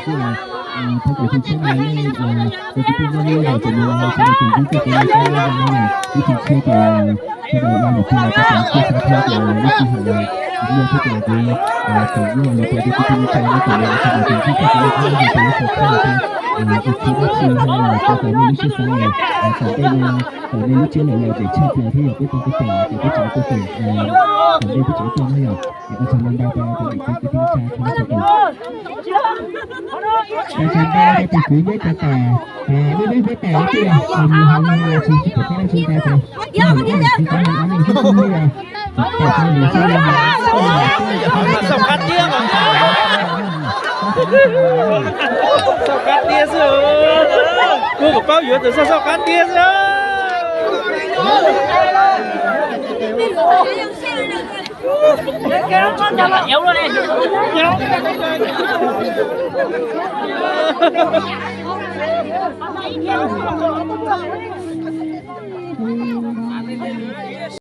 Kuv Thov kom tsis tshiab mas nej, tus tij phooj ywg los tseem mus los sawv daws tseem ntxub txoj kev ncaj qha no, ib tsis tshiab ces sawv daws ua niam tij los tau kom txiaj xav thiab ces lub sij hawm no thiab ces kuv tseem muaj li rau tus tij phooj ywg tsa no tseem mus los sawv daws tseem ntxub txoj kev ncaj qha no ces lub sij hawm thiab, ib tsis tshiab dab tsi ho los tau kom nej lub siab xav los tom ntej no kom nej lub tsiab los los tseem tshaj plaws thiab yog peb tau kuj tau ces peb tseem tuaj tseem tom ntej peb tseem tuaj na yom. Ua tsaug ntau ntau rau niam txiv kwv tij neej tsa txhua leej txhua tus. Ua tsaug ntau rau tus kwv nyob rau tom, lub lub huab tais tij, mus hauv no tsis tsis pom qab tsis ntau rau, xauj qab tiab, xauj qab tiab xwb. Kuv kom paub yuav tus xauj xauj qab tiab xwb.